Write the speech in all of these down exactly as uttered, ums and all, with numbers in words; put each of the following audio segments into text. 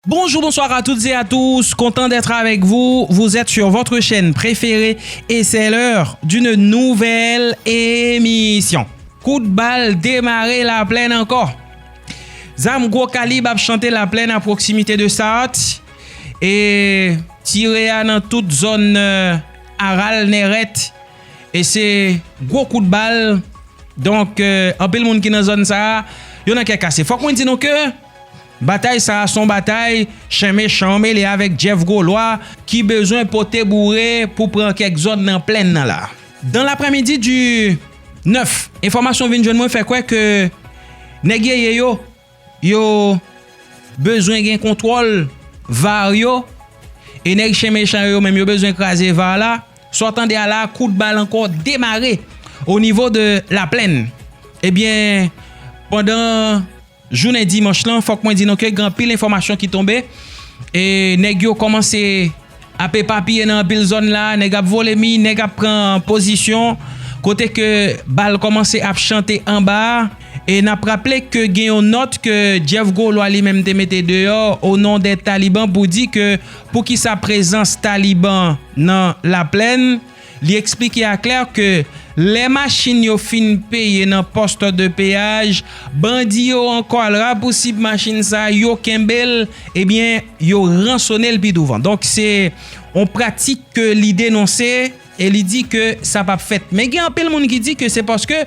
Bonjour, bonsoir à toutes et à tous. Content d'être avec vous. Vous êtes sur votre chaîne préférée et c'est l'heure d'une nouvelle émission. Kout bal demare Laplèn ankò. Zam gwo kalib ap chante Laplèn a pwoksimite de Sart. E tire a nan tout zòn, euh, Aral, Nèrèt. E se gwo kout bal. Donk, euh, anpil moun ki nan zòn sa a, yo nan kè kase. Fòk mwen di nou ke batay sa a se yon batay chen mechan mele avèk Jeff Gwolwa ki bezwen pote boure pou pran kèk zòn nan plèn nan la. Dan laprèmidi di nèf, enfòmasyon vin jwenn mwen fè kwè ke nèg yeye yo, yo bezwen gen kontwòl var yo, e nèg chen mechan yo menm yo bezwen kraze var la. Sa w tande a la, kout bal ankò demare o nivo de Laplèn. Ebyen, pandan jounen dimanch lan, fòk mwen di nou ke gen anpil enfòmasyon ki tonbe. E nèg yo kòmanse ap epapiye nan anpil zòn la, nèg ap vole mi, nèg ap pran pozisyon, kote ke bal kòmanse ap chante anba a. E n ap raple ke gen yon nòt ke Jeff Gwolwa li menm te mete deyò o non dè Taliban pou di ke poukisa prezans Taliban nan Laplèn. Li eksplike aklè ke lè machin yo fin peye nan pòs de peyaj, bandi yo ankò al rapousib machin sa yo kenbe l, ebyen, yo ransone l pi douvan. Donk, se yon pratik ke li denonse e li di ke sa p ap fèt. Men gen anpil moun ki di ke se paske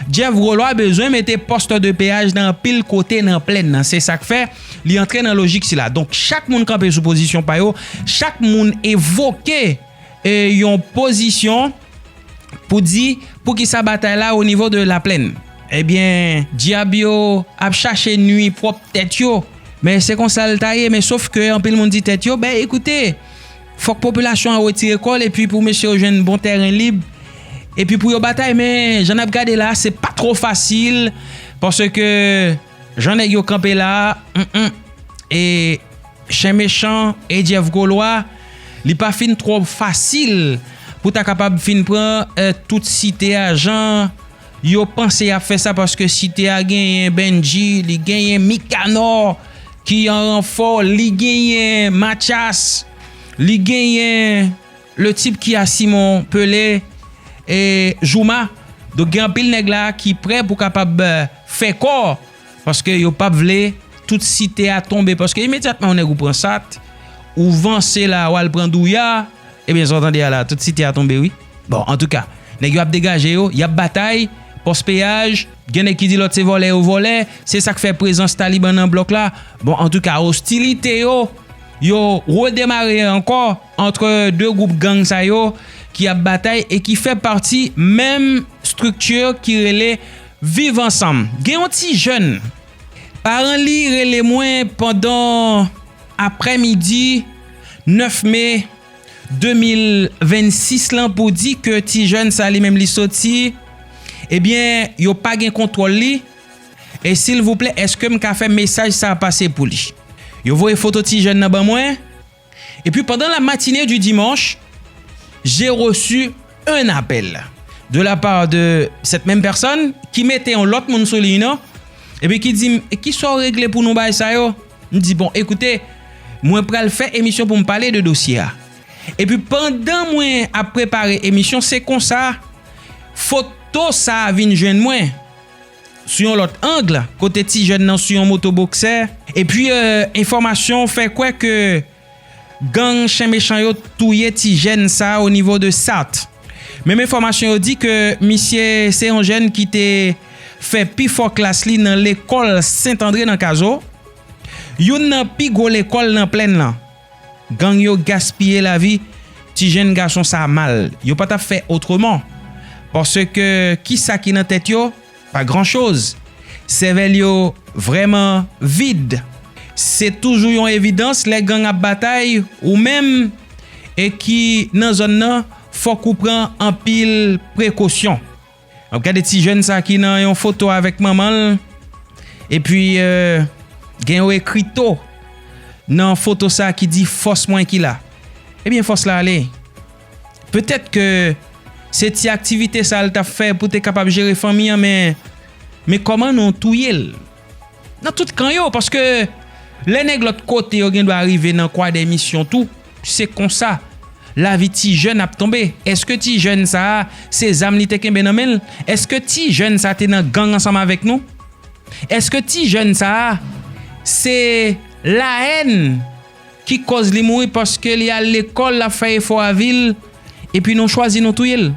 Jeff Gwolwa bezwen mete pòs de peyaj nan anpil kote nan plèn nan. Se sa k fè li antre nan lojik sila. Donk, chak moun kanpe sou pozisyon pa yo, chak moun evoke e yon pozisyon pou di poukisa batay la o nivo de Laplèn. Ebyen, dyab yo ap chache nwi pwòp tèt yo. Men se konsa l ta ye, men sof ke anpil moun di tèt yo, ben, ekoute, fòk popilasyon an retire kò l epi pou mesye yo jwenn bon tèren lib epi pou yo batay. Men jan n ap gade la, se pa twò fasil, paske jan nèg yo kanpe la, mm, mm, e chen mechan e Jeff Gwolwa, li pa fin twò fasil pou ta kapab fin pran, eh, tout site a jan yo panse y ap fè sa, paske site a genyen Bendji, li genyen Mikanò ki an ranfò, li genyen Mathias, li genyen le tip ki a Simon Pelé e Jouma. Donk, gen anpil nèg la ki prè pou kapab, eh, fè kò, paske yo p ap vle tout site a tonbe. Paske imedyatman yon nèg ou pran Sat, ou vanse la, w al pran Douya, ebyen, sa w tande a la, tout site a tonbe, wi. Bon, antouka, nèg yo ap degaje yo, y ap batay, pòs peyaj, gen nèg ki di lòt se vòlè yo vòlè, se sa k fè prezans Taliban nan blòk la. Bon, antouka, ostilite yo, yo redemare ankò ant de gwoup gang sa yo ki ap batay e ki fè pati menm estrikti ki rele Viv Ansanm. Gen yon ti jèn, paran li rele mwen pandan aprèmidi nèf me de mil vennsis lan pou di ke ti jèn sa li menm li soti, ebyen, yo pa gen kontwòl li. E silvouplè, èske m ka fè mesaj sa pase pou li? Yo voye foto ti jèn nan ban mwen. Epi pandan la matinée du dimanche, j'ai reçu un appel de la part de cette même personne ki mete yon lòt moun sou liy nan, epi ki di m, "Kisa w regle pou nou bagay sa yo?" M di, "Bon, ekoute, mwen pral fè emisyon pou m pale de dosye a." Epi pandan mwen ap prepare emisyon, se konsa foto sa a vin jwenn mwen sou yon lòt ang, kote ti jèn nan sou yon moto boksè. Epi, euh, enfòmasyon fè kwè ke gang chen mechan yo touye ti jèn sa o nivo de Sat. Menm enfòmasyon yo di ke misye se yon jèn ki te fè pi fò klas li nan lekòl Sent Andre nan Kazo, youn nan pi gwo lekòl nan plèn lan. Gang yo gaspiye lavi ti jèn gason sa mal. Yo pa t ap fè otreman. Paske kisa ki nan tèt yo? Pa gran choz. Sèvèl yo vrèman vid. Se toujou yon evidans lè gang ap batay, ou menm e ki nan zòn nan, fòk ou pran anpil prekosyon. M ap gade ti jèn sa ki nan yon foto avèk manman l. Epi, euh, gen yon ekrito nan foto sa ki di, "Fòs mwen ki la." Ebyen, fòs la ale. Petèt ke se ti aktivite sa l t ap fè pou te kapab jere fanmi an, men, men kòman nou touye l? Nan tout kan yo, paske Lè nèg lòt kote yo gen dwa rive nan kwa dè misyon tou, se konsa lavi ti jèn ap tonbe. Èske ti jèn sa a, se zam li te kenbe nan men l? Èske ti jèn sa a te nan gang ansanm avèk nou? Èske ti jèn sa a, se lahèn ki kòz li mouri paske li al lekòl, l ap fè efò avil, epi nou chwazi nou touye l?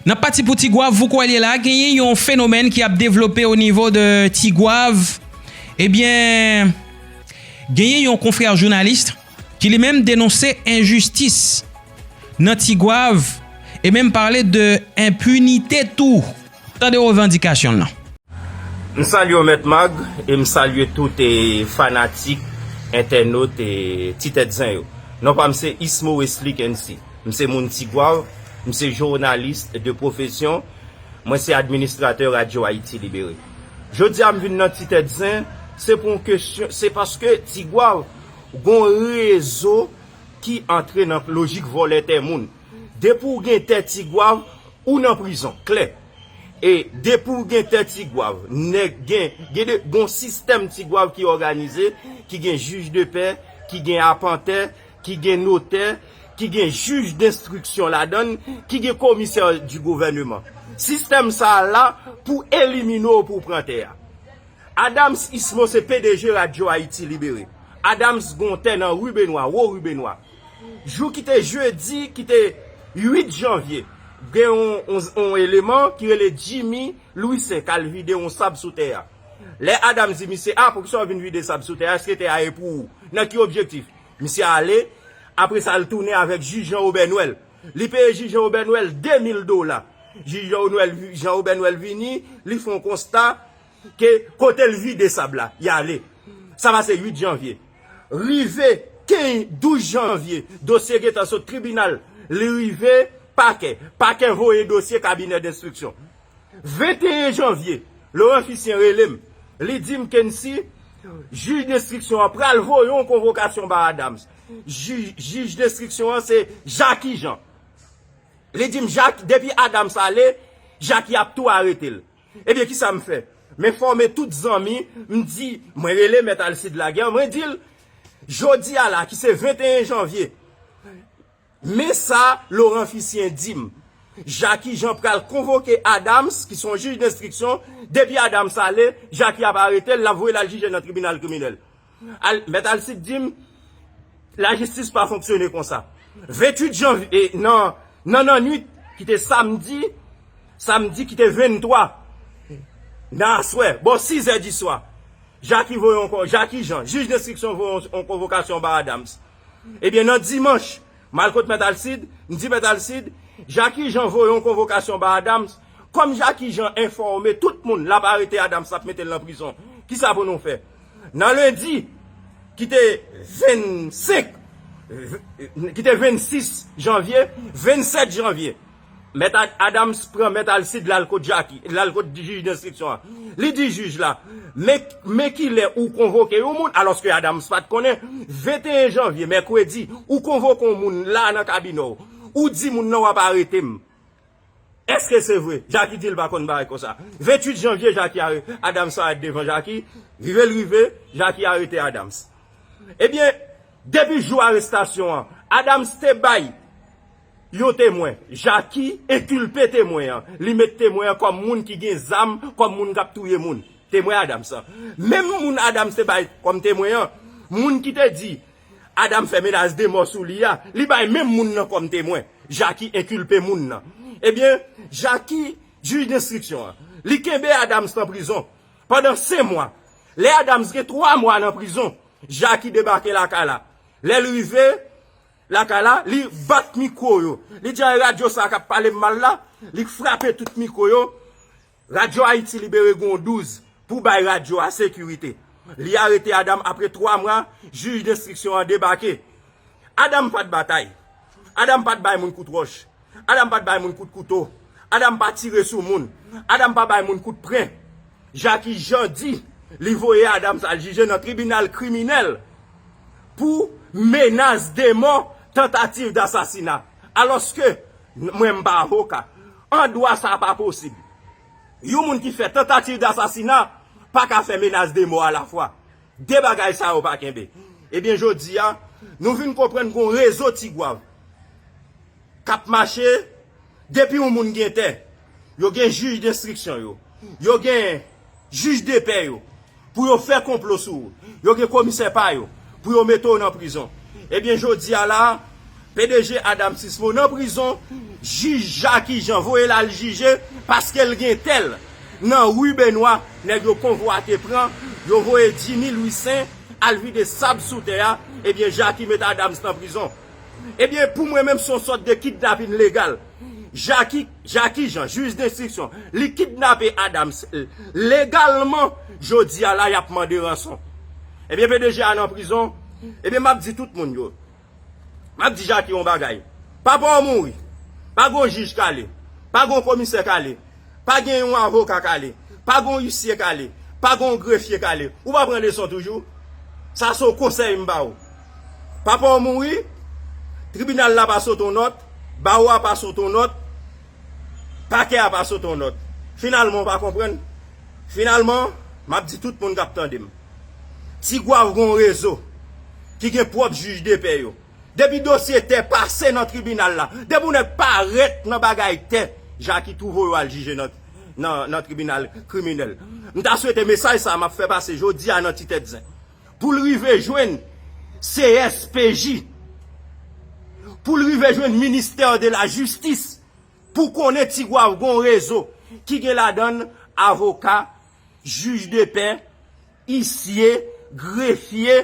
N ap pati pou Tigwav, vou kwè l ye la, genyen yon fenomèn ki ap devlope o nivo de Tigwav. Ebyen, genyen yon konfrè jounalis ki li menm denonse enjistis nan Tigwav e menm pale de enpinite tou. Tande revandikasyon l lan. M salye w Mèt Mag e m salye tout e fanatik, entènot e Ti Tèt Zen yo. Non pa m se Ismo Wesley Kency. M se moun Tigwav, m se jounalis de pwofesyon, mwen se administratè Radyo Ayiti Libere. Jodi a m vin nan Ti Tèt Zen, se pou yon kesyon, se paske Tigwav gon rezo ki antre nan lojik vòlè tè moun. Depi w gen tè Tigwav, ou nan prizon, klè. E depi w gen tè Tigwav, nèg gen, gen de, gon sistèm Tigwav ki òganize, ki gen jij de pè, ki gen apantè, ki gen notè, ki gen jij denstriksyon ladann, ki gen komisè di gouvèneman. Sistèm sa a la pou elimine w pou w pran tè a. Adams Ismo se P D G Radyo Ayiti Libere. Adams gon tè nan Ri Benwa, wo Ri Benwa. Jou ki te jedi, ki te uit janvye, gen yon, yon, yon eleman ki rele Jimmy Louissaint k al vide yon sab sou tè a. Lè Adams di misye, a, poukisa w vin vide sab sou tè a? Èske tè a e pou ou? Nan ki objektif? Misye ale, apre sa l tounen avèk jij Jean Robert Noël. Li peye jij Jean Robert Noël de mil dola. Jij Jean Noël, Jean Robert Noël vini, li fè yon konsta ke kote l vide sab la, y ale. Sa pase uit janvye. Rive kenz, douz janvye, dosye gentan sot tribinal, li rive pakè. Pakè voye dosye kabinè denstriksyon. Venteyen janvye, Laurent Fissaint rele m. Li di m, Kency, jij denstriksyon an pral voye yon konvokasyon ba Adams. Jij, jij denstriksyon an se Jacky Jean. Li di m, Jak, depi Adams ale, Jacky ap tou arete l. Ebyen, kisa m fè? M enfòme tout zanmi, m di, mwen rele Mèt Alcide Laguerre, mwen di l, jodi a la, ki se venteyen janvye, men sa Laurent Fissaint di m. Jacky Jean pral konvoke Adams, ki se yon jij denstriksyon. Depi Adams ale, Jacky ap arete l, l ap voye l al jije nan tribinal kriminèl. Al, Mèt Alcide di m, lajistis pa fonksyone konsa. Ventuit janvye, e, nan, nan, nan nwit, ki te samdi, samdi ki te venntwa, nan aswè, bò sizè di swa, Jacky voye yon, Jacky Jean, jij denstriksyon voye yon, yon konvokasyon ba Adams. Ebyen, nan dimanch, m al kot Mèt Alcide, m di Mèt Alcide, Jacky Jean voye yon konvokasyon ba Adams. Kòm Jacky Jean enfòme tout moun l ap arete Adams, l ap mete l nan prizon, kisa pou nou fè? Nan lendi, ki te vennsenk, ki te vennsis janvye, vennsèt janvye, Mèt Ad-, Adams pran Mèt Alcide, l al kot Jacky, l al kot jij denstriksyon an. Li di jij la, men, men kilè ou konvoke yon moun, alòske Adams pa t konnen, venteyen janvye, mèkredi, ou konvoke yon moun la nan kabinè w, ou di moun nan w ap arete m. Èske se vre? Jacky di l pa konn bagay konsa. Ventuit janvye, Jacky are-, Adams parèt devan Jacky, rive l rive, Jacky arete Adams. Ebyen, depi jou arestasyon an, Adams te bay yon temwen. Jacky enkilpe temwen an. Li met temwen an kòm moun ki gen zam, kòm moun k ap touye moun. Temwen Adams lan. Menm moun Adams te bay kòm temwen an, moun ki te di Adams fè menas de mò sou li a, li bay menm moun nan kòm temwen. Jacky enkilpe moun nan. Ebyen, Jacky, jij denstriksyon an, li kenbe Adams nan prizon pandan senk mwa. Lè Adams gen twa mwa nan prizon, Jacky debake lakay la. Lè l rive lakay la, li bat mikwo yo. Li di, "Ay, radyo sa a k ap pale m mal la." Li frape tout mikwo yo. Radyo Ayiti Libere gen yon douz pou bay radyo a sekirite. Li arete Adams apre twa mwa, jij denstriksyon an debake. Adams pa t batay. Adams pa t bay moun kout wòch. Adams pa t bay moun kout kouto. Adams pa tire sou moun. Adams pa bay moun kout pwen. Jacky Jean di li voye Adams al jije nan tribinal kriminèl pou menas de mò, tantativ dasasina. Alòske, mwen m pa avoka. An dwa sa pa posib. Yon moun ki fè tantativ dasasina pa ka fè menas de mò alafwa. De bagay sa yo pa kenbe. Ebyen, jodi a, nou vin konprann gon rezo Tigwav k ap mache. Depi yon moun gen tè, yo gen jij denstriksyon yo, yo gen jij depè yo, pou yo fè konplo sou ou. Yo gen komisè pa yo, pou yo mete w nan prizon. Ebyen, jodi a la, P D G Adam Sismo nan prizon, jij Jacky Jean voye l al jije paske l gen tè l nan ri Benwa, nèg yo konvwate pran, yo voye Jimmy Louissaint al vide sab sou tè a, ebyen, Jacky met Adams nan prizon. Ebyen, pou mwen menm, se yon sòt de kidnapin legal. Jacky, Jacky Jean, jij denstriksyon, li kidnape Adams, eh, legalman, jodi a la, y ap mande ranson. Ebyen, P D G a nan prizon, ebyen, m ap di tout moun yo, m ap di Jacky yon bagay. Papa w mouri. Pa gon jij k ale. Pa gon komisè k ale. Pa gen yon avoka k ale. Pa gon isye k ale. Pa gon grefye k ale. Ou pa pran leson toujou? Sa se yon konsèy m ba ou. Papa w mouri, tribinal la pa sot yon nòt, bawo a pa sot yon nòt, pakè a pa sot yon nòt. Finalman, w pa konprann? Finalman, m ap di tout moun k ap tande m. Tigwav gon rezo ki gen pwòp jij depè yo. Depi dosye tè pase nan tribinal la, depi yon nèg parèt nan bagay tè, Jacky tou voye w al jije nan, nan, nan tribinal kriminèl. M ta swete mesaj sa a m ap fè pase jodi a nan Ti Tèt Zen, pou l rive jwenn C S P J, pou l rive jwenn Ministè de la Jistis, pou konnen Tigwav gon rezo ki gen ladan l avoka, jij depè, isye, grefye,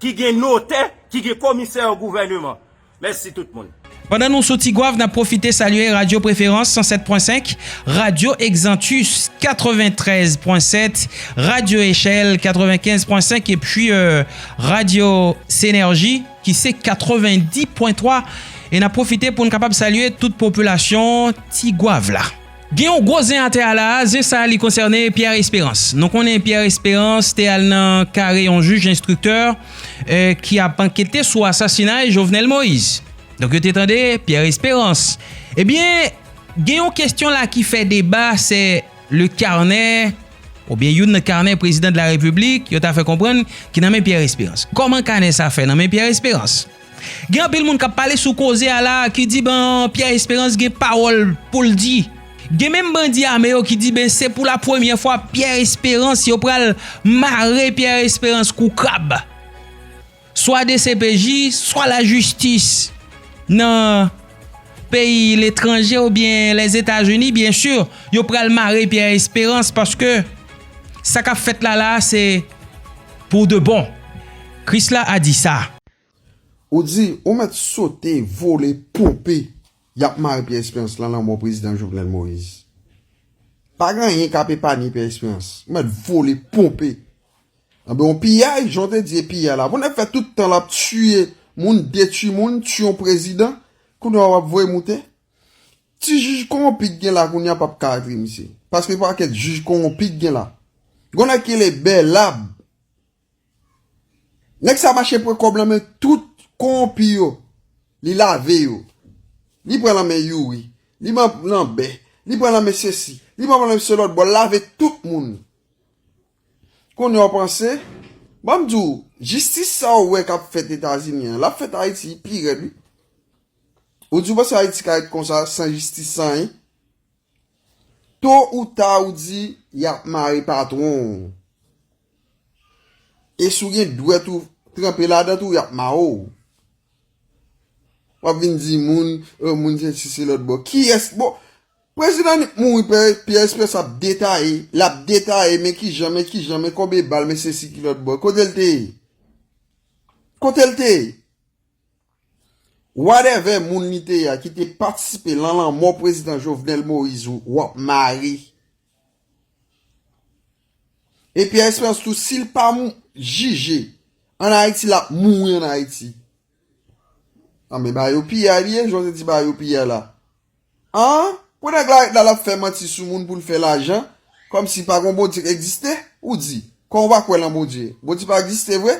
ki gen notè, ki gen komisè gouvèneman. Mèsi tout moun. Pandan nou sou Tigwav, n ap pwofite salye Radyo Preferans san sèt pwen senk, Radyo Exantus katrevenntrèz pwen sèt, Radyo Echèl katrevennkenz pwen senk epi, euh, Radyo Senèji ki se katrevendis pwen twa. E n ap pwofite pou n kapab salye tout popilasyon Tigwav la. Gen yon gwo zen atè a la a, zen sa a li konsène Pierre Espérance. Nou konnen Pierre Espérance te al nan kare yon jij enstriktè, eh, ki ap ankete sou asasinay Jovenel Moïse. Donk yo te tande Pierre Espérance. Ebyen, gen yon kesyon la ki fè deba, se le carnet, oubyen youn nan kanè prezidan de la repiblik, yo ta fè konprann ki nan men Pierre Espérance. Kòman kanè sa fè nan men Pierre Espérance? Gen anpil moun k ap pale sou koze a la, ki di, bon, Pierre Espérance gen pawòl pou l di. Gen menm bandi ame yo ki di, ben, se pou la premyè fwa Pierre Espérance, yo pral mare Pierre Espérance kou krab. Swa D C P J, swa lajistis nan peyi letranje oubyen Lèzetazini, byen si, yo pral mare Pierre Espérance paske sa k ap fèt la la, se pour de bon. Krisla a di sa. Ou di, ou mèt sote, vole, ponpe, y ap mare Pierre Espérance lan lanmò prezidan Jovenel Moïse. Pa gen anyen k ap epanye Pierre Espérance. Ou mèt vole, ponpe. Anben, yon piyay, jan w te di, e piyay la. Pou nèg fè tout tan l ap tiye moun, detwi moun, tiye yon prezidan, kounye a w ap voye moute. Ti jij kowonpi k gen la kounye a p ap ka antre misye. Paske pakèt jij kowonpi k gen la. Gon nèg ki rele Bèlab. Nèg sa mache pran kòb nan men tout kowonpi yo. Li lave yo. Li pran nan men Youri. Li pran nan Bè. Li pran nan men sesi. Li pran nan men se lòt bò. L lave tout moun. Kounye a w panse, ban m di w, jistis sa w wè k ap fèt Etazini an, l ap fèt Ayiti pi rèd, wi. Ou di w panse Ayiti ka ret konsa, san jistis, san anyen? To ou ta, ou di, y ap mare patwon w. E si w gen dwèt ou tranpe ladan tou, y ap mare w. W ap vin di moun, euh, moun se si se lòt bò. Kiyès? Bon, prezidan Nip mouri, Pè-, Pierre Espérance ap detaye, l ap detaye, men kijan, men kijan, men konbyen bal, men sesi ki lòt bò. Kote l te ye? Kote l te ye? Whatever moun li te ye a, ki te patisipe lan lanmò prezidan Jovenel Moïse, w ap mare. E Pierre Espérance tou, si l pa mou-, jije ann Ayiti, l ap mouri ann Ayiti. Anben, ba yo piyay li ye, jan w te di ba yo piyay la. An? Pou nèg la ret la, l ap fè manti sou moun pou l fè lajan, kòmsi pa gon Bondye k egziste, ou di, kòman w pa kwè lan Bondye? Bondye pa egziste vre?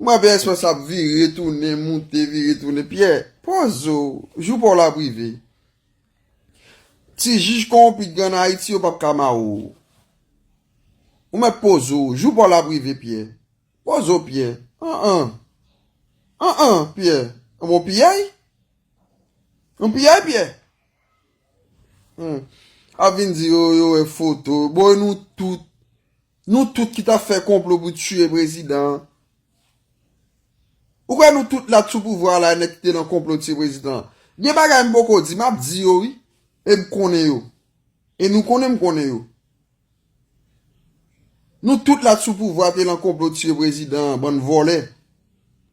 M wè Pierre Espérance ap vire tounen, moute, vire tounen. Pierre, poze w, jou pa w la ap rive. Ti jij kowonpi k gen ann Ayiti yo p ap ka mare w. Ou mèt poze w. Jou pa w la ap rive, Pyè. Poze w, Pyè. An an. An an, Pyè. An bon piyay? An piyay, Pyè? Hmm. Ap vin di yo, yo wè foto. Bon, e nou tout. Nou tout ki t ap fè konplo pou tiye prezidan an. Ou kwè nou tout la t sou pouvwa la, nèg ki te nan konplo tiye prezidan an? Gen bagay m poko di, m ap di yo wi. E m konnen yo. E nou konnen m konnen yo. Nou tout la t sou pouvwa te nan konplo tiye prezidan an, bann vòlè,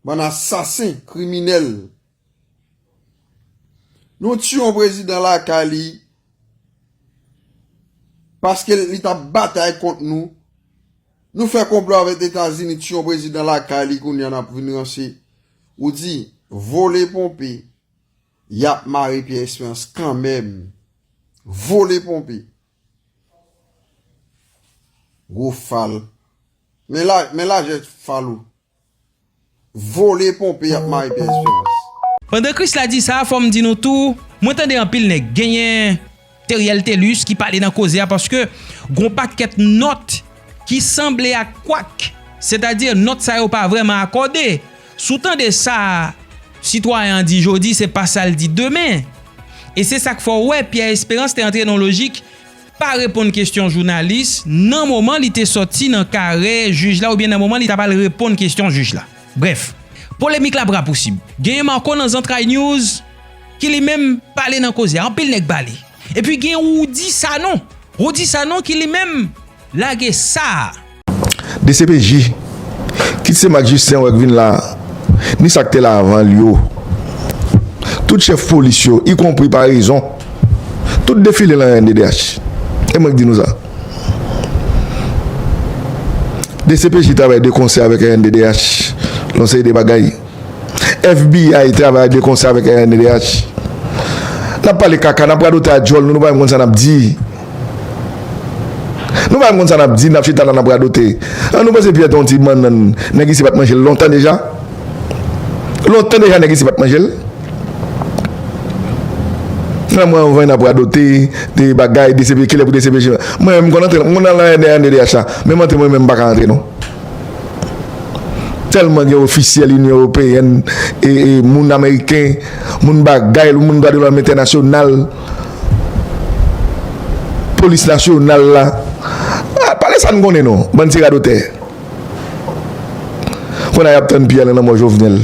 bann asasen, kriminèl. Nou tiye yon prezidan lakay li paske li t ap batay kont nou. Nou fè konplo avèk Etazini, tiye yon prezidan lakay li, kounye a n ap vin ranse. Ou di, vole ponpe, y ap mare Pyè Esperans kanmenm. Vole ponpe. Gwo fal. Men la, men lajè fal ou. Vole ponpe y ap mare Pyè Esperans. Pandan Krisla di sa, fò m di nou tou, mwen tande anpil nèg, genyen Teriel Thelus ki pale nan koze a paske gon pakèt nòt ki sanble ak kwak, sètadi nòt sa yo pa vrèman akòde. Si w tande sa sitwayen an di jodi, se pa sa l di demen. E se sa k fè w wè Pyè Esperans te antre nan lojik pa reponn kesyon jounalis nan moman li te sòti nan kare jij la oubyen nan moman li t ap al reponn kesyon jij la. Brèf, polemik la pa pousib. Genyen Marco nan Zantray News ki li menm pale nan koze a, anpil nèg pale. Epi gen Roudy Sanon. Roudy Sanon ki li menm lage sa a. D C P J, kit se Marc Justin wè k vin la, ni sa k te la avan l yo. Tout chèf polis yo, ikonpri parezon, tout defile nan R N D D H. E mwen k di nou sa. D C P J travay de konsè avèk R N D D H, lè yon seri de bagay. F B I travay de konsè avèk R N D D H. N ap pale kaka, n ap radote a djòl nou, nou pa menm konn sa n ap di. Nou pa menm konn sa n ap di, n ap chita la, n ap radote. An, nou panse Pyè te yon ti bannann, nèg isi pa t manje l lontan deja? Lontan deja nèg isi pa t manje l. Nan mwen anvan n ap radote de bagay, de C P J, kilè pou de C P J. Mwen menm, m konn antre, m konn al nan R N D D H la. Menm antre mwen menm m pa ka antre non. Tèlman gen ofisyèl Inyon Ewopeyèn, e, e, moun ameriken, moun bagay, moun dwa de lòm entènasyonal, polis nasyonal la. A, pa de sa n konnen non, bann ti radotè. Kounye a y ap tann Pyè nan lanmò Jovenel.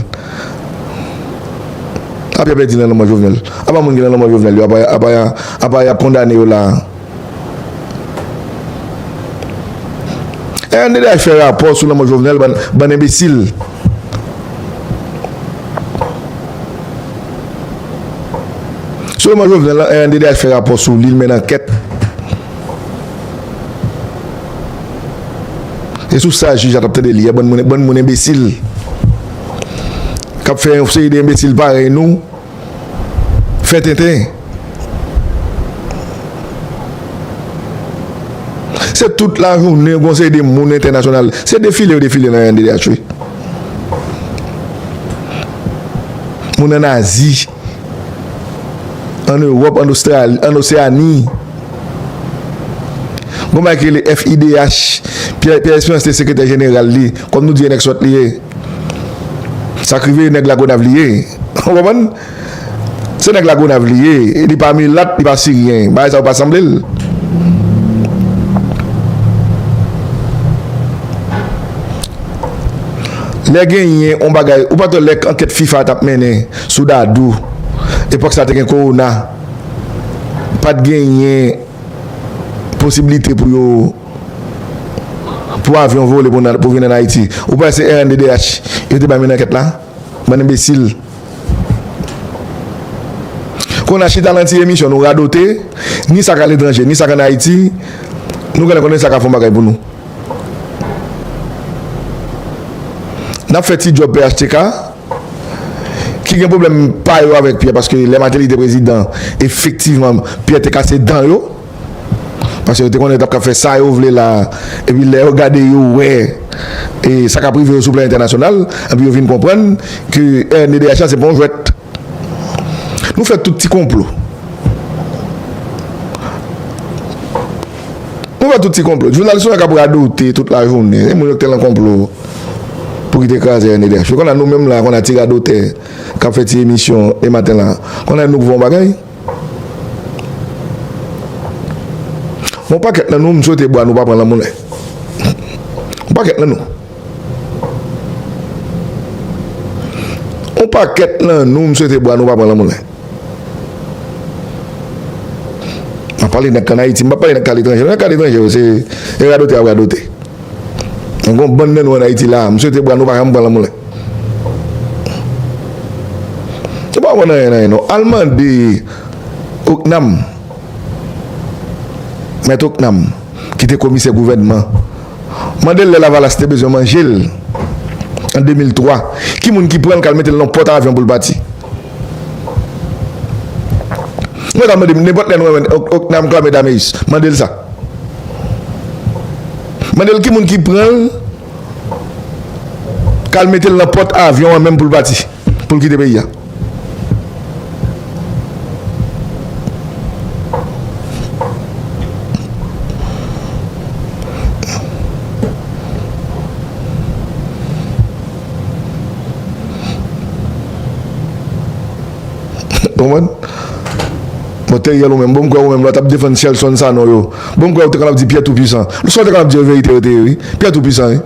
A Pyè pèdi nan lanmò Jovenel. Apa moun ki nan lanmò Jovenel yo, apa, apa, apa y ap kondane yo la a. R N D D H fè rapò sou lanmò Jovenel, bann, bann enbesil. Sou lanmò Jovenel la, R N D D H fè rapò sou li, l mennen ankèt. E sou sa jij la t ap tande li a, bann moun, bann moun enbesil. K ap fè yon seri de enbesil parèy nou fè tenten. Se tout lajounen, gon seri de moun entènasyonal. Se defile yo defile nan R N D D H, wi. Moun ann Azi, ann Ewòp, ann Ostrali, ann Oseani. Gon bagay ki rele F I D H, Pyè, Pyè Esperans te sekretè jeneral li, kòm nou di e nèg sòt li ye. Sa k rive nèg Lagonav li ye. Ou konprann? Se nèg Lagonav li ye. Li pa milat, li pa siryen. Bagay sa yo pa sanble l. Lè genyen yon bagay, ou pa t wè lè ankèt fifa t ap mennen sou Dadou, epòk sa te gen kowona, pa t genyen posiblite pou yo, pou avyon vole pou nan, pou vin ann Ayiti. Ou panse se R N D D H yo te bay mennen ankèt la? Bann enbesil. Kounye a chita nan ti emisyon, nou radote, ni sa k aletranje, ni sa k ann Ayiti, nou genlè konnen sa ka fè yon bagay pou nou. N ap fè ti djòb P H T K, ki gen pwoblèm pa yo avèk Pyè, paske lè Martelly te prezidan, efektivman, Pyè te kase dan yo. Paske yo te konnen yo t ap ka fè sa yo vle la, epi lè yo gade yo wè, e, sa k ap rive yo sou plan entènasyonal, epi yo vin konprann ke R N D D H la se pa yon jwèt. Nou fè tout ti konplo. Nou wè tout ti konplo. Jounalis yo k ap radote tout lajounen. E moun yo ki te nan konplo pou ki te kraze R N D D H. Yo konn a nou menm la, konn a ti radotè k ap fè ti emisyon e maten la. Konn a nou k voye yon bagay. Yon pakèt nan nou, m swete bwa nou pa pran lanmoulen. Yon pakèt nan nou. Yon pakèt nan nou, m swete bwa nou pa pran lanmoulen. M ap pale nèg k ann Ayiti, m p ap pale nèg k aletranje. Nèg k aletranje yo, se e radote y ap radote. Men gon bann nan nou ann Ayiti la, m swete bwa nou pa janm pran lanmoulen. Se pa bon anyen, anyen, non. Al mande Ocnam, Mèt Ocnam, ki te komisè gouvènman, mande l lè Lavalas te bezwen manje l an de mil twa, ki moun ki pran l k al mete l nan pòt avyon pou l pati. Mwen ta mande m, nenpòt lè nou wè Ocnam Clamé Daméus, mande l sa. Mande l ki moun ki pran l, k al mete l nan pòt avyon an menm pou l pati, pou l kite peyi a. Konprann? Bon, Teriel ou menm, bon, m kwè ou menm, lè w t ap defann Shelson Sanon yo, bon, m kwè ou te konn ap di Pyè Toupisan. Sa w te konn ap di yo, verite yo te ye, wi. Pyè Toupisan, wi.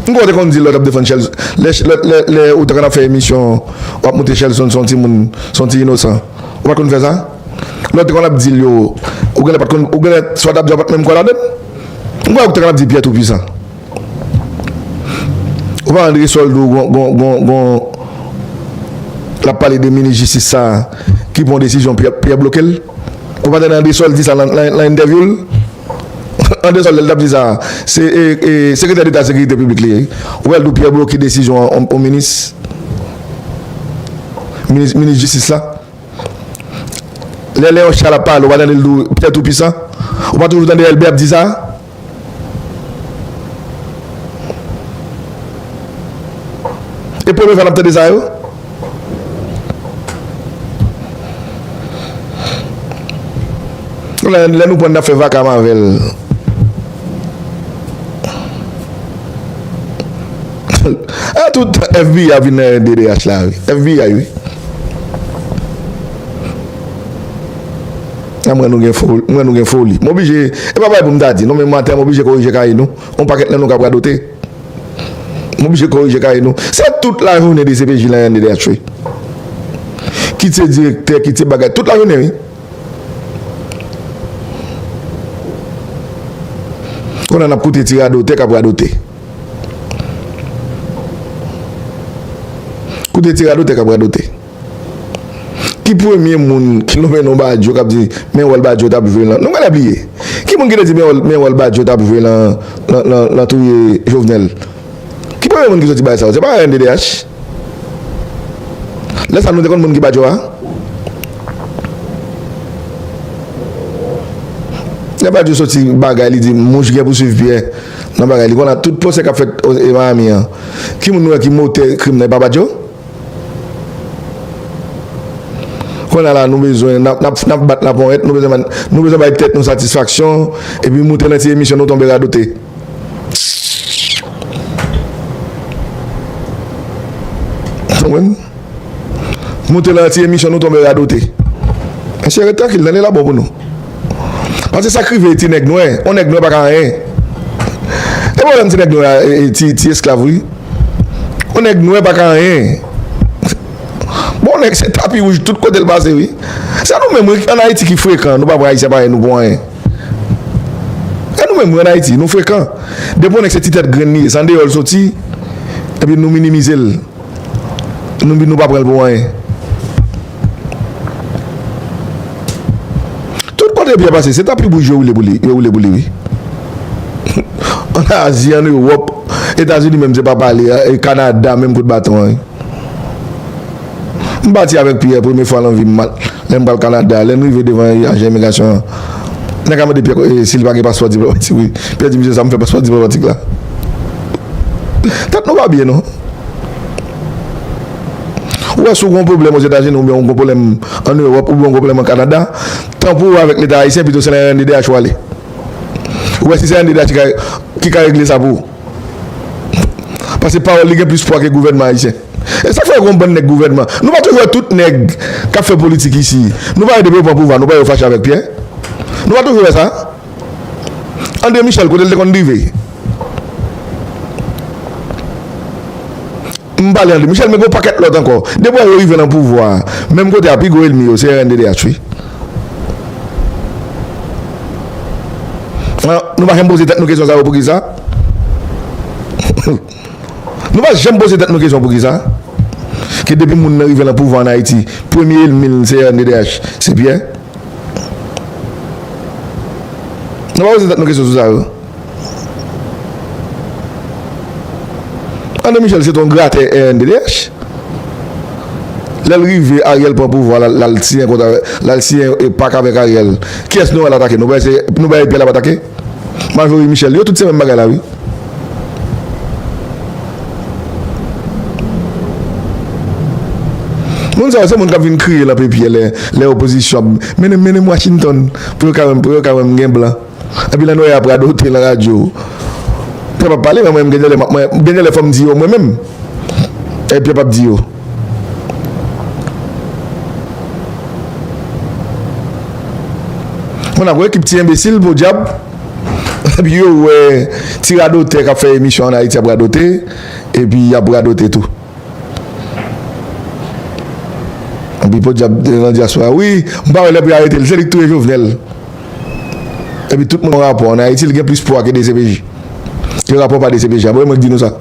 M kwè w te konn di l lè w t ap defann Shelson. Lè, lè, lè, lè ou te konn ap fè emisyon, w ap montre Shelson se yon timoun, se yon ti inosan. Ou pa t konn fè sa? Lè w te konn ap di l yo, ou genlè pa t konn, ou genlè, sa w t ap di a pa t menm kwè ladan l. M kwè ou te konn ap di Pyè Toupisan. Ou pa André Soldo gon, gon, gon, gon, l ap pale de minis jistis sa a ki pran yon desizyon, Pyè, Pyè bloke l. Ou pa tande André Soldo di sa nan, nan, nan entèvyou l? André Soldo, lè l t ap di sa, se, e, e, sekretè deta sekirite piblik li ye. Ou wè l di w Pyè bloke desizyon yon, yon minis, minis, minis jistis la. Lè Léon Charles ap pale, ou pa tande l di w Pyè Toupisan? Ou pa toujou tande Elbè ap di sa? E premye fwa n ap tande sa yo? Lè, lè nou pran n ap fè vakam avè l. A tout F B I ap vin nan R N D D H la, wi. F B I, wi. A, mwen nou gen foli, mwen nou gen foli. M oblije, e pa bagay pou m ta di, non, men maten, m oblije korije kaye nou. Yon pakèt nan nou k ap radote. M oblije korije kaye nou. Se tout lajounen D C P J la, R N D D H, wi. Kit se direktè, kit se bagay, tout lajounen, wi. Kounye a n ap koute ti radotè k ap radote. Koute ti radotè k ap radote. Ki premye moun ki lonmen non Badio k ap di, men wòl Badio t ap jwe lan? Nou genlè bliye. Ki moun ki te di, men wòl, men wòl Badio t ap jwe lan, lan, lan, lan touye Jovenel? Ki premye moun ki soti bay sa yo? Se pa R N D D H? Lè sa a, nou te konn moun ki Badio a? Lè Badio soti bagay, li di, mouch gen pou swiv pyè nan bagay. Li konn a tout pwosè k ap fèt o, e Miami an. Ki moun nou wè ki motè krim nan? E pa Badio? Kounye a la, nou bezwen, n ap, n ap, n ap bat laponyèt, nou bezwen, nou bezwen bay tèt nou satisfaksyon, epi moute nan ti emisyon nou tonbe radote. Konprann? Moute nan ti emisyon nou tonbe radote. Mesye, ret trankil, tande, la bon pou nou. Paske sa k rive ti nèg nwè, yon nèg nwè pa ka anyen. E pwoblèm ti nèg nwè a, e, e, ti, ti esklav, wi. Yon nèg nwè pa ka anyen. Bon, nèg se tapi wouj tout kote l pase, wi. Se nou menm, wi, ann Ayiti ki frekan, nou pa pran Ayisyen parèy nou pou anyen. E nou menm, wi, ann Ayiti, nou frekan. Depi yon nèg se ti tèt grenn li ye, se andeyò l soti, epi nou minimize l. Nou, nou pa pran l pou anyen. Tout kote Pyè pase, se tapi bouj yo woule pou li, yo woule pou li, wi. Ann Azi, ann Ewòp, Etazini menm se pa pale, e Kanada menm kout baton an, wi. M pati avèk Pyè premye fwa nan vi m, lè m pral Kanada, lè n rive devan ajan imigrasyon an, nèg la mande Pyè, e, si l pa gen paspò diplomatik, wi. Pyè di, "Mesye, sa m fè paspò diplomatik la?" Tèt nou pa byen, non. Ou wè, si w gen yon pwoblèm Ozetazini, oubyen w gen yon pwoblèm ann Ewòp, oubyen w gen yon pwoblèm an Kanada, tan pou ou avèk Leta ayisyen, pito se nan R N D D H ou ale. Ou wè si se R N D D H ki ka, ki ka regle sa pou ou. Paske pawòl li gen plis pwa ke gouvènman ayisyen. E sa k fè yon bann nèg gouvènman. Nou pa toujou wè tout nèg k ap fè politik isi. Nou pa wè depi yo pran pouvwa, nou pa wè yo fache avèk Pyè. Nou pa toujou wè sa. André Michel, kote l te konn rive? M pale André Michel, men gen yon pakèt lòt ankò. Depi yo rive nan pouvwa, menm kote a, pi gwo ènmi yo, se R N D D H, wi. An, nou pa janm poze tèt nou kesyon sa yo, poukisa? Nou pa janm poze tèt nou kesyon poukisa? Ke depi moun nan rive nan pouvwa ann Ayiti, premye ènmi l se R N D D H, se Pyè. Nou pa poze tèt nou kesyon sou sa yo. André Michel se t yon gratè R N D D H. Lè l rive, Ariel pran pouvwa, l al, l al siyen kont avè, l al siyen e pak avèk Ariel. Kiyès nou wè l atake? Nou bay se, nou bay Pyè l ap atake? Marjorie Michel, yo tout se menm bagay la, wi. Moun sa yo se moun k ap vin kriye lan pepyè lè, lè opozisyon ap mennen, mennen m Washington pou yo ka wè m, pou yo ka wè m gen blan. Epi lè nou wè y ap radote lan radyo. Pyè p ap pale, men mwen, m gen de lè, m ap, mwen, m gen de lè fò m di yo mwen menm. Epi Pyè p ap di yo. Mwen ap wè ekip ti enbesil, podyab. Epi yo wè ti radotè k ap fè emisyon ann Ayiti ap radote. Epi y ap radote tou. Epi podyab nan dyaspora. Wi, m pa wè lè pou y arete l. Se li k touye Jovenel. Epi tout moun gen rapò. Ann Ayiti, li gen plis pwa ke D C P J. Ke rapò pa D C P J a. Bon, e mwen k di nou sa.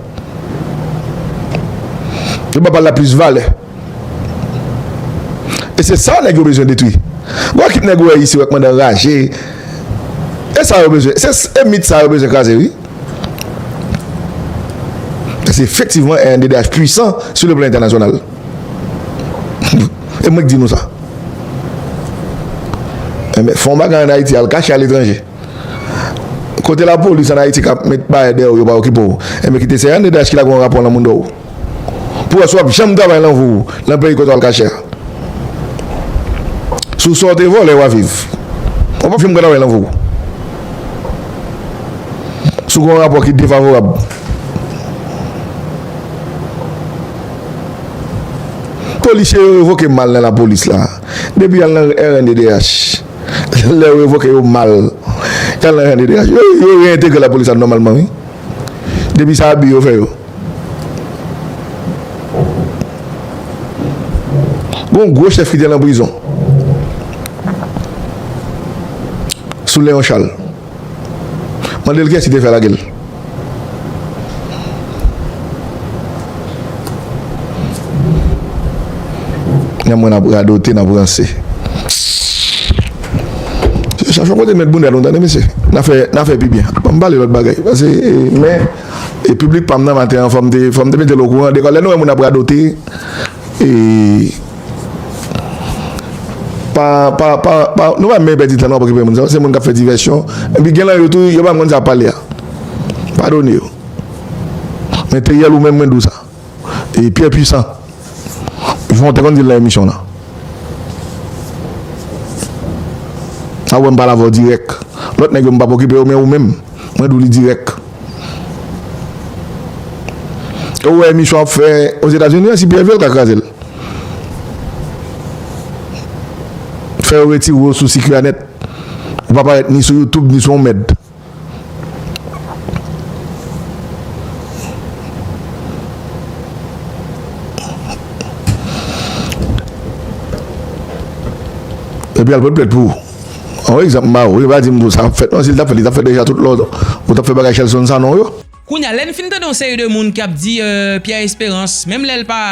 Yo pa ba l la plis valè. E se sa nèg yo bezwen detwi. Gwo ekip nèg ou wè isi, wè kòmandan raje. E sa yo bezwen. Se, e mit sa yo bezwen kraze, wi. Se efektivman R N D D H pwisan sou le plan entènasyonal. E mwen k di nou sa. Enben, fè yon bagay ann Ayiti, al kache aletranje. Kote lapolis ann Ayiti k ap met bagay dèyè w, yo pa okipe w. Enben, kite se R N D D H ki lage yon rapò nan mounda w. Pou wè si w ap janm travay lan vi w, lan peyi kote w al kache a. Sou sa w te vòlè, w a viv. Ou p ap janm ka travay lan vi w. Si w gen yon rapò ki defavorab. Polisye yo revoke m al nan lapolis la. Depi y al nan R N D D H. Lè yo revoke yo m al. Y al nan R N D D H. Yo, yo reyentegre lapolis la nòmalman, wi. Depi se abi yo fè yo. Gon gwo chèf ki te nan prizon. Sou Leon Charles. Mande l kiyès ki te fè lage l. Nan mwen n ap radote, n ap ranse. Chache yon kote met bounda nou, tande mesye. N a fè, n a fè pi byen. Ban m pale lòt bagay. Pase, men, e piblik pa m nan maten an, fò m te, fò m te mete l okouran. Dekò, lè nou wè moun ap radote, e, pa, pa, pa, pa, nou pa menm pèdi tan, nou ap okipe moun sa yo. Se moun k ap fè divèsyon. Epi gen lan yo tou, yo pa menm konn sa y ap pale a. Padone yo. Men Teriel, ou menm, mwen di w sa. E Pyè pwisan. Jan w te konn di l nan emisyon w lan. A wè m pale avè w dirèk. Lòt nèg yo m p ap okipe yo, men ou menm, mwen di w li dirèk. Ou wè emisyon w ap fè Ozetazini an, si Pyè vle l ka kraze l. Fè yo retire w sou sikila nèt. Ou pa parèt ni sou YouTube, ni sou yon mèd. Epi al pot plent pou ou. Yon egzanp m ba ou, yo pa di m tou sa ap fèt non, si l t ap fèt, li t ap fèt deja tout lè ou t ap fè bagay Shelson Sanon yo. Kounye a, lè n fin tande yon seri de moun k ap di, euh, Pierre Espérance, menm lè l pa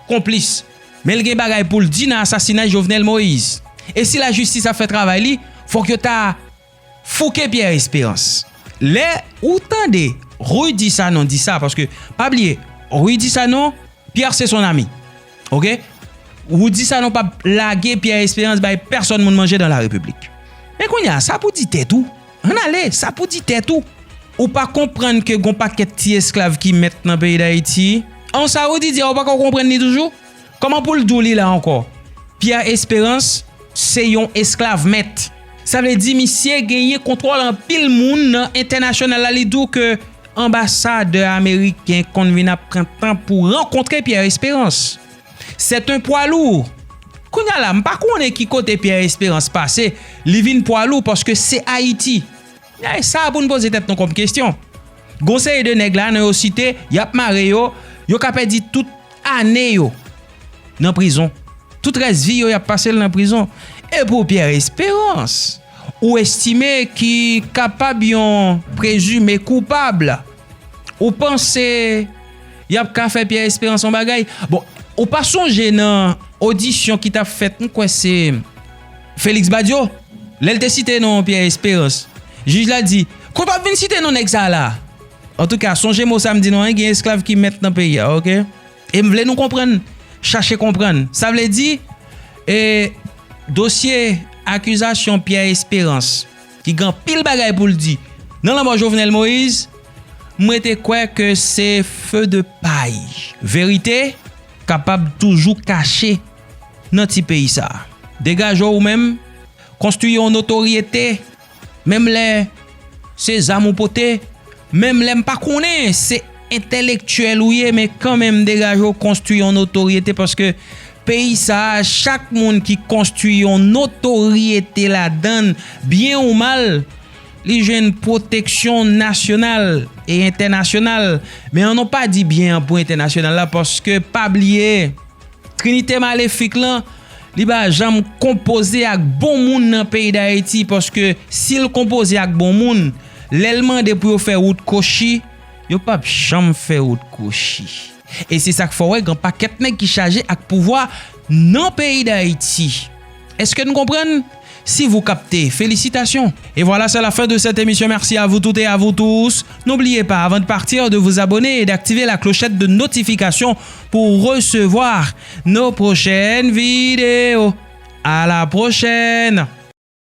konplis, men l gen bagay pou l di nan asasinay Jovenel Moïse. E si lajistis ap fè travay li, fòk yo ta fouke Pierre Espérance. Lè ou tande Rudy Sanon di sa, paske pa bliye, Rudy Sanon, Pierre c'est son ami. Oke? Rudy Sanon p ap lage Pierre Espérance bay pèsòn moun manje dans la République. Men kounye a, sa pou di tèt ou. Ann ale, sa pou di tèt ou. Ou pa konprann ke gon pakèt ti esklav ki mèt nan peyi Dayiti? An sa Rudy di a, ou pako konprann li toujou? Kòman pou l di w li la ankò? Pierre Espérance se yon esklav mèt. Sa vle di misye genyen kontwòl anpil moun nan entènasyonal la. Li di w ke anbasadè ameriken konn vin ap pran tan pou rankontre Pierre Espérance. C'est un poids lourd. Kounye a la, m pa konnen ki kote Pierre Espérance pase, li vin pwa lou paske se Ayiti. E sa pou n poze tèt nou kòm kesyon. Gon seri de nèg la, non yo site, y ap mare yo, yo ka pèdi tout ane yo nan prizon. Tout rès vi yo, y ap pase l nan prizon. E pou Pierre Espérance, ou estime ki kapab yon prezime koupab, ou panse y ap ka fè Pierre Espérance yon bagay? Bon, ou pa sonje nan odisyon ki t ap fèt, m kwè se Félix Badio, lè l te site non Pierre Espérance, jij la di, "Kote w ap vin site non nèg sa a la?" Antouka, sonje mo sa m di nou an, gen esklav ki mèt nan peyi a, oke? E m vle nou konprann, chache konprann. Sa vle di, e, dosye akizasyon Pierre Espérance, ki gen anpil bagay pou l di nan lanmò Jovenel Moïse, m rete kwè ke se feu de paille. Verite kapab toujou kache nan ti peyi sa a. Degaje w ou menm, konstwi yon notoryete, menm lè se zam ou pote, menm lè m pa konnen se entèlektyèl ou ye, men kanmenm degaje w konstwi yon notoryete, paske peyi sa a, chak moun ki konstwi yon notoryete ladan l, byen ou mal, li jwenn pwoteksyon nasyonal e entènasyonal. Men ann nou pa di byen an pou entènasyonal la, paske pa bliye, Trinite malefik lan, li pa janm konpoze ak bon moun nan peyi Dayiti, paske si l konpoze ak bon moun, lè l mande pou yo fè wout kwochi, yo p ap janm fè wout kwochi. E se sa k fè w wè gen pakèt nèg ki chaje ak pouvwa nan peyi Dayiti. Èske n konprann? Si vous captez, félicitations. Et voilà, c'est la fin de cette émission. Merci à vous toutes et à vous tous. N'oubliez pas, avant de partir, de vous abonner et d'activer la clochette de notification pour recevoir nos prochaines vidéos. À la prochaine.